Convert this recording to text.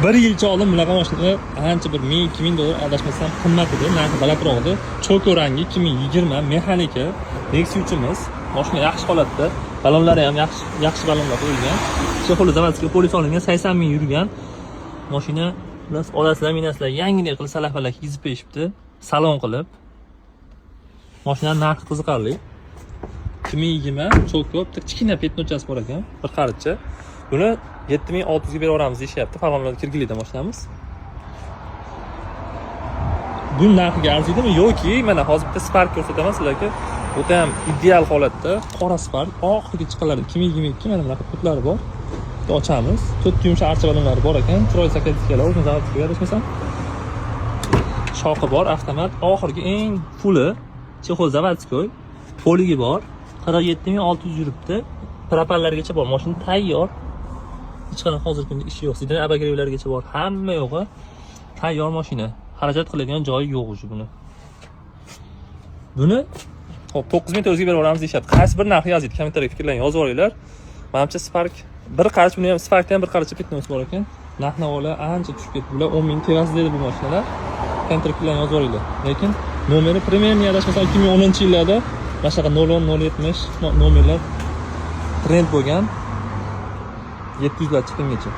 Bir yilcha oldin bunaqa mashina ancha bir 1000, 2000 dollar, adashmasam, qimmat edi, narxi balandroq edi. Choco rangi, 2020, mexanika, Nexia 3imiz. Mashina yaxshi holatda, balonlari ham yaxshi, yaxshi balonlar qo'yilgan. Чехол i заводской, polis olingan, 80 ming yurgan. Mashina xullas, olasizlar, minasizlar, yangiday qilib salafalak kiyizib qo'yishibdi, salon qilib. Mashinani narxi qiziqarli. 2020 Choco, bitta kichkina пятно chasi bor ekan, bir qarichcha. Buni 7600 ga berib yuboramiz deyishyapti. Farg'onadan Kirgilida mashinamiz. Bu narxiga arziydimi yoki mana hozir bitta Spark ko'rsataman sizlarga. O'ta ham ideal holatda, qora Spark, oxirgi chiqqanlar, 2022, mana bunaqa kodlari bor. Bitta ochamiz. To'rtta yumshoq archa balonlari bor ekan, chiroyli стаканчик lar, o'zini заводской, adashmasam. Shoxi bor, avtomat, oxirgi eng фулл i, чехол заводской, полик i bor. 47 600 yuribdi. Propanlargacha bor, mashina tayyor. Hech qanaqa hozirgi kunda ishi yo'q. Сиденье обогрев largacha bor. Hamma yo'g'i tayyor mashina. Xarajat qiladigan joyi yo'q уже buni. Buni hop 9400 ga berib yuboramiz deyishyapti. Qaysi bir narxi yozing, kommentariyga fikrlarni yozib yuboringlar. Manimcha, Spark bir qarich, buni ham, Sparkda ham bir qaricha пятно si bor ekan. Narx navolar ancha tushib ketdi. Bular 10 ming tevasi dedi bu mashinalar. Kommentariyga fikrlarni yozib yuboringlar. Lekin nomeri примерно, adashmasam, 2010-yillarda mana shunaqa 010, 070 nomerlar trend bo'lgan. 700 lar chiqqungacha.